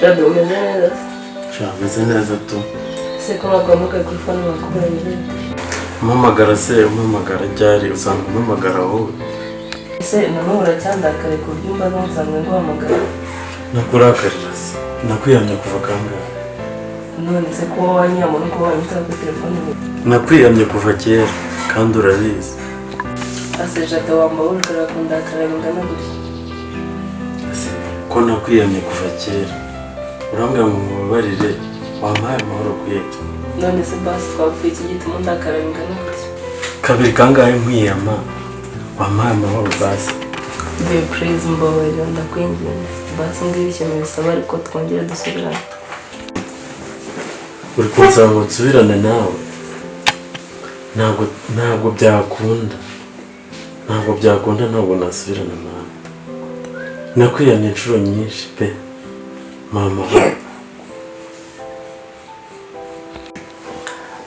Jado, umeze neza? Sha, meze neza tu. Ese ko waguhamagaye kuri phone wakubura bimeze bite? Umpamagara se, umpamagara ryari? Usanga umpamagara wowe. Ese na n'ubu uracyandakare ku buryo umbaza nsanzwe nguhamagara? Nakurakarira se? Nakwiyamye kuva kangahe? None se ko wanyiyama nuko wanyitaba kuri telefone? Nakwiyamye kuva kera kandi urabizi. Ase Jado, wambaye ukareba kundakara bingana gutya? Ese ko nakwiyamye kuva kera, urambwira ngo mubabarire, wampaye amahoro kuyeta? None se basi twapfuye iki gituma undakara bingana gutya? Kabiri kangahe nkwiyama? Wampaye amahoro basi. Babe, please, mbabarira, ndakwinginze. Basi mbwira ikintu bisaba ariko twongere dusubirane. Uri kunsaba ngo nsubirane nawe? Ntabwo byakunda, ntabwo byakunda, ntabwo nasubirana nawe. Nakwiyamye inshuro nyinshi pe, mama.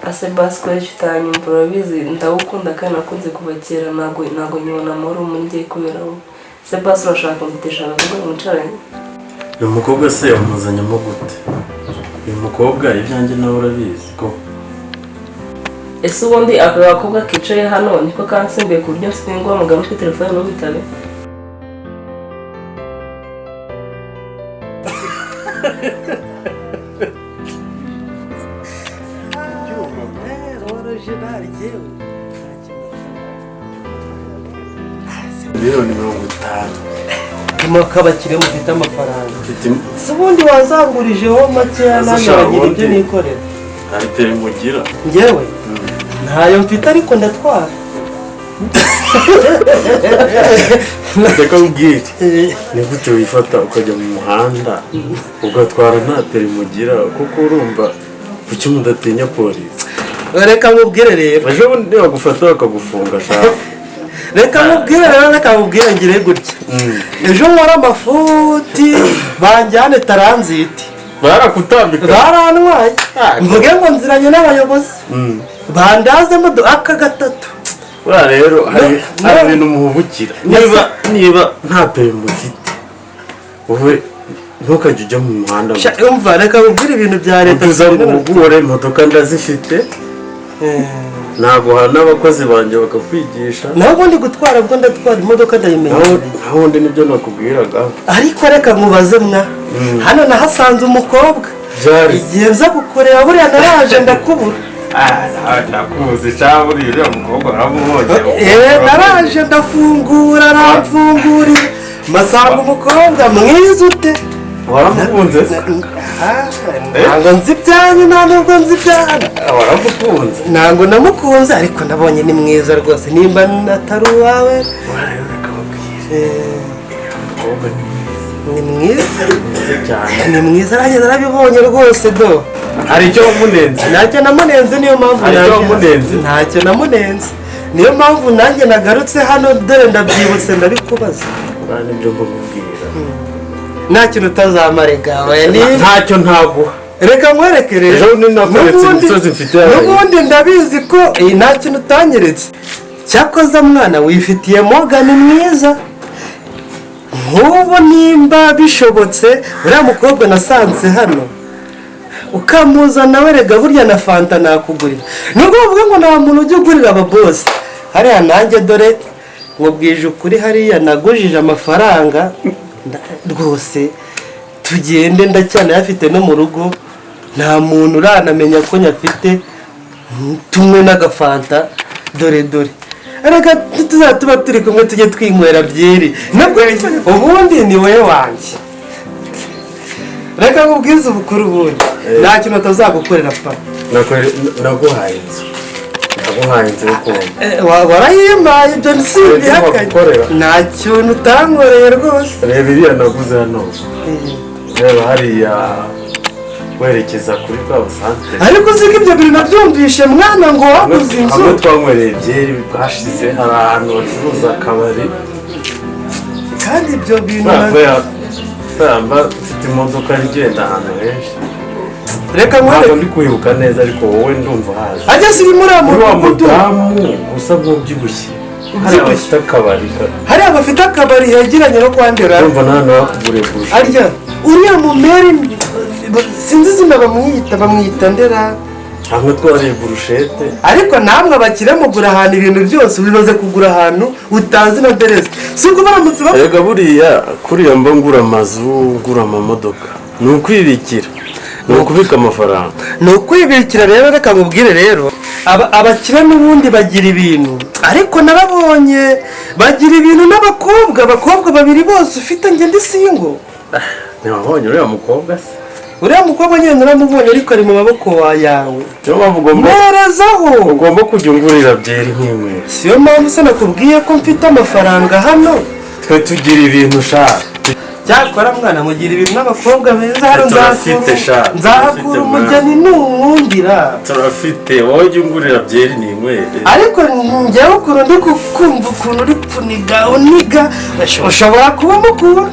Ase basi ko icyo utanyumva? Urabizi ndagukunda kandi nakunze kuva kera. Ntabwo nkibona amahoro muri njye kubera wowe. Se basi urashaka kumvutisha abagore mwicaranye? Uyu mukobwa se wamuzanyemo gute? Uyu mukobwa ibyanjye nawe urabizi ko Ese ubundi aka gakobwa kicaye hano niko kansimbuye ku buryo nsigaye nguhamagara kuri telefone ntubitabe? 50 miliyoni. Tumaka abakire mufite amafaranga. Mfite. Si ubundi wazangurijeho makeya Ese nanjye sha, nkagira ibyo ubundi- nikorera. Hari perimi mugira? Njyewe ntayo mfite ariko ndatwara. Reka nkubwire, ni gute wifata ukajya mu muhanda ugatwara nta perimi ugira? Kuko urumva, kuki mudatinya polisi? Reka nkubwire rero. Ejo bundi bagufata bakagufunga shaka. Reka nkubwire rero, reka nkubwire, ngire gutya: ejo nkora amafuti banjyane transit. Barakutambika? Barantwaye, mvuge ngo nziranye n'abayobozi, bandazemo aka gatatu. Buriya rero hari No, hari no. ibintu muhubukira. Niba nta perimi ufite, wowe ntukajye ujya mu muhanda. Sha, umva, reka nkubwire, ibintu bya leta Uza ngo uhugure, imodoka ndazifite, naguha n'abakozi banjye bakakwigisha. Naho ubundi gutwara bwo ndatwara imodoka, ndayimenyereye. Naho ubundi nibyo nakubwiraga. Ariko reka nkubaze mwa, hano nahasanze umukobwa. Byari Igihe nza kukureba buriya naraje ndakubura. Ndakuzi cyangwa buriya uriya mukobwa waramubonye? Eh, naraje ndafungura, aramfungurira, masanga umukobwa mwiza ute. Waramukunze? Ah, ntabwo nzi ibyanyu, nta nubwo nzi ibyanyu. Waramukunze? Ntabwo namukunze, ariko nabonye ni mwiza rwose, nimba atari uwawe. Rero reka bakubwire, umukobwa ni mwiza. Ni mwiza. Mwiza cyane. Ni mwiza, nanjye narabibonye rwose do. Hari icyo wamunenze? Ntacyo namunenze, niyo mpamvu Hari icyo naje. wamunenze? Ntacyo namunenze, niyo mpamvu nanjye nagarutse hano. Dore ndabyibutse, ndabikubaza. Buriya nibyo mbakubwira. Nta kintu utazamarega we ni Ntacyo ntaguha. Reka nkwereke rero. Ejo bundi nakweretse imisozi mfite yayo. N'ubundi ndabizi ko nta kintu utanyeretse. Cyakoze mwana, wifitiye Morgan mwiza. Nk'ubu nimba bishobotse uriya mukobwa nasanze hano ukamuza nawe, rega burya na fanta nakugurira, nubwo bavuga ngo nta muntu ujya ugurira ababosi hariya. Nanjye dore nkubwije ukuri, hariya nagujije amafaranga rwose tugende, ndacyanayafite no mu rugo, nta muntu uranamenya ko nyafite. Tumwe n'agafanta, dore dore, reka tuzaba tuba turi kumwe, tujye twinywera byeri. Nabwo ubundi ni wowe wanjye. Reka nkubwize ubukuru, ubundi nta kintu atazagukorera pa. Naguhaye inzu, naguhaye inzu yo kubamo. Warayimpaye, ibyo simbihakanye. Gukorera. Nta kintu utankoreye rwose. Reba iriya naguze hano, reba hariya werekeza kuri bwa busantere. Ariko uzi ko ibyo bintu nabyumvishe mwana, ngo waguze inzu? Hamwe twanywereye byeri bwashize, hari ahantu bacuruza akabari. Kandi ibyo bintu Kubera mba mfite imodoka igenda ahantu henshi. Reka Ntabwo nkwereke. ndi kwibuka neza, ariko wowe ndumva haje. Ajya siri muri uriya Muri wa mudugudu. mudamu usa nk'ubyibushye hariya bafite akabari Hariya bafite akabari hegeranye no kwa Ndera? Ndumva nta hantu hakuguriye kurusha. Arya uriya mumeri. Sinzi izina bamwita ndera. Cyangwa twariye burushete. Ariko namwe abakire mugura ahantu ibintu byose, wibaze kugura ahantu utazi na aderesi. Si ubwo baramutse Erega buriya kuriya mba ngura amazu, ngura amamodoka, ni ukwibikira, ni ukubika amafaranga. Ni ukwibikira. Rero reka nkubwire rero, abakire n'ubundi bagira ibintu, ariko narabonye bagira ibintu n'abakobwa, abakobwa babiri bose ufite, njye ndi single. Ntiwabonye uriya mukobwa se? Uriya mukobwa nyine naramubonye, ariko ari mu maboko yawe. Niyo mpamvu ugomba Mperezaho. ugomba kujya ungurira byeri nk'inywera. Siyo mpamvu se nakubwiye ko mfite amafaranga hano? Twe tugira ibintu ushaka. Cyakora mwana, mugira ibintu n'abakobwa beza hano. Turafite sha, Nzahakura turafite. umugeni nuwundira. Turafite, wowe ujya ungurira byeri n'inywere. Ariko njyewe ukuntu ndi kukumva, ukuntu uri kuniga uniga, ushobora kuba mukunda.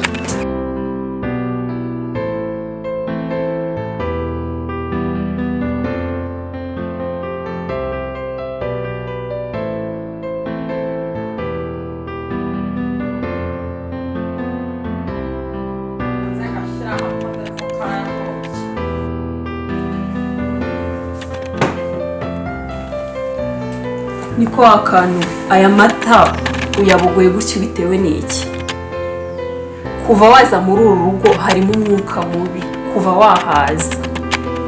Niko akantu, aya mata uyabogoye gutyo bitewe n'iki? Kuva waza muri uru rugo harimo umwuka mubi. Kuva wahaza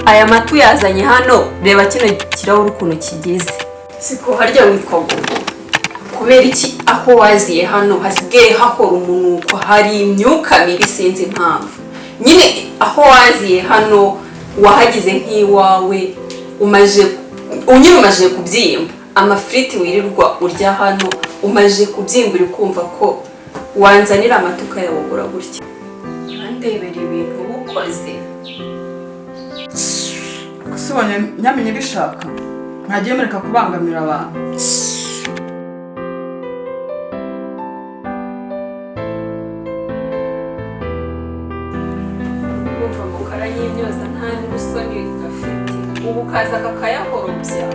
aya mata uyazanye hano, reba kino kirahure ukuntu kigeze. Siko harya witwa Gogo? Kubera iki aho waziye hano hasigaye hahora umunuko, hari imyuka mibi? Sinzi impamvu nyine. Aho waziye hano wahagize nk'iwawe, umaje unyine, umaje kubyimba. Amafiriti wirirwa urya hano umaje kubyimba, uri kumva ko wanzanira amata ukayabogora gutya? Ndebera ibintu uba ukoze. Gusa ubonye nyamenye bishaka, ntagiye mureka kubangamira abantu. Kumva ngo karanyimyoza, nta n'ubusoni gafite, ubu kaza kakayahorobya.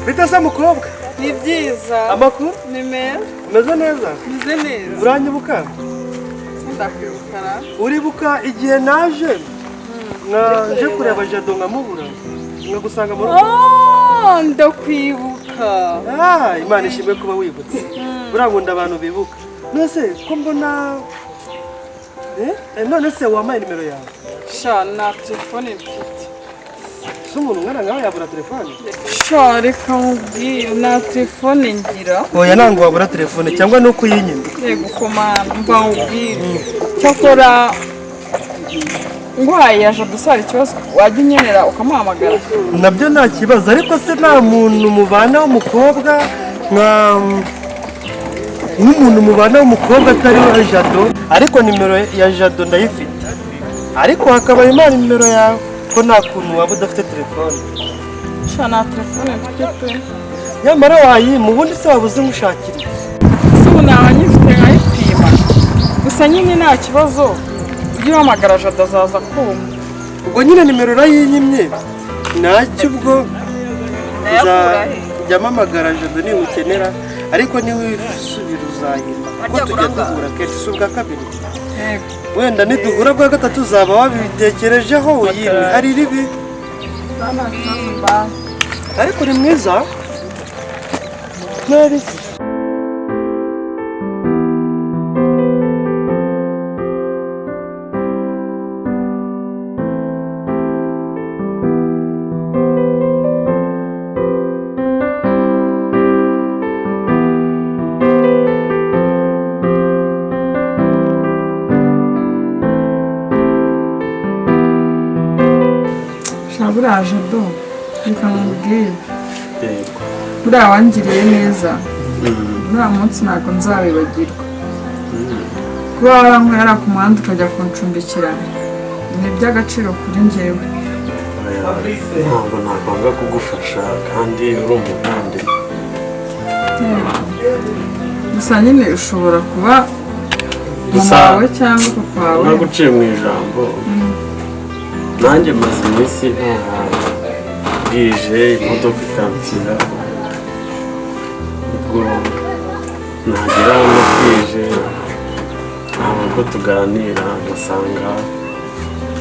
Bite se mukobwa? Ni byiza. Amakuru? Ni meza. Umeze neza? Meze neza. Uranyibuka? Ndakwibukara. Uribuka igihe naje nje kureba Jado nkamubura, nkagusanga mu rugo? Oh, ndakwibuka. Ah, Imana ishimwe kuba wibutse. Buriya nkunda abantu bibuka. None se ko mbona none se wampaye nimero yawe? Sha, nta telefone mfite. Se umuntu ungana nkawe yabura telefone? Sha, reka nkubwire, nta telefone ngira. Oya, ntabwo wabura telefone, cyangwa ni uko uyinyima. Yego komana, mva nkubwire, cyakora nguhaye ya Jado hari ikibazo? Wajya unyemerera ukamuhamagara? Nabyo nta kibazo, ariko se nta muntu mubana w'umukobwa, nka nk'umuntu mubana w'umukobwa atari wa Jado? Ariko nimero ya Jado ndayifite, ariko hakaba Imana nimero yawe, ko nta kuntu waba udafite telefone. Sha, nta telefone mfite pe. Nyamara wayima, ubundi se waba uzi ngushakira iki? Se ubu naba nyifite nkayipima? Gusa nyine nta kibazo, ujye uhamagara Jado azaza kuma. Ubwo nyine nimero urayinyimye, ntacyo, ubwo Ndayakura he? nzajya mpamagara Jado nimukenera, ariko niwisubira uzayima, kuko tujya duhura kenshi, si ubwa kabiri. Yego. Wenda niduhura bwa gatatu uzaba wabitekerejeho uyime, hari ribi. Nta kibazo, mbaye. Ariko uri mwiza nabi. Sha, buriya Jado, reka nkubwire. Yego. Buriya wangiriye neza uriya munsi, ntabwo nzabibagirwa. Kuba warankuye hariya ku muhanda ukajya kuncumbikira. ni iby'agaciro kuri njyewe. Oya, ntabwo nakwanga kugufasha kandi uri umuvandimwe. Gusa nyine ushobora kuba mama Gusa- wawe cyangwa papa wawe. Naguciye mu ijambo, nanjye maze iminsi ntaha, bwije imodoka ikansira, ubwo nagera hano bwije ntabwo ko tuganira, ngasanga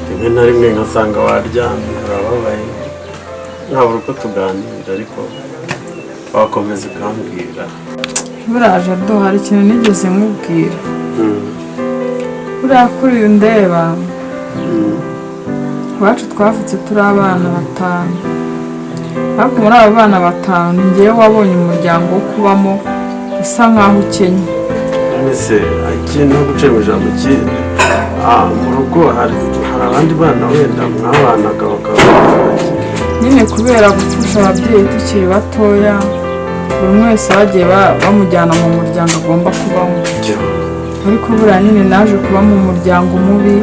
rimwe na rimwe ngasanga waryamye urababaye, ntabura uko tuganira, ariko wakomeza ukambwira. Buriya Jado, hari ikintu nigeze nkubwira. Buriya kuri uyu ndeba, iwacu twavutse turi abana batanu, ariko muri abo bana batanu ni njyewe wabonye umuryango wo kubamo usa nkaho ukennye. None se ikintu guciye mu ijambo ki, mu rugo hari abandi bana wenda mwabanaga bakaba Nyine kubera gupfusha ababyeyi tukiri batoya, buri umwe wese bagiye bamujyana mu muryango agomba kubamo, ariko buriya nyine naje kuba mu muryango mubi,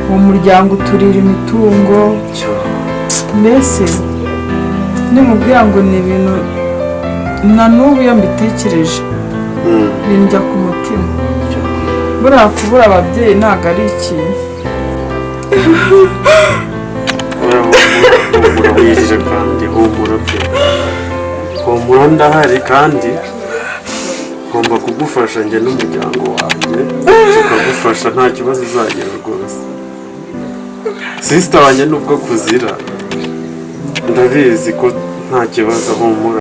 uwo muryango uturira imitungo. Mbese nimubwira ngo ni ibintu na n'ubu iyo mbitekereje bindya ku mutima. Buriya kubura ababyeyi ntabwo ari ikintu. Humura, wirire, kandi humura pe, humura, ndahari kandi ngomba kugufasha, njye n'umuryango wanjye tukagufasha, nta kibazo uzagira rwose. Sister wanjye nubwo kuzira, ndabizi ko nta kibazo, humura.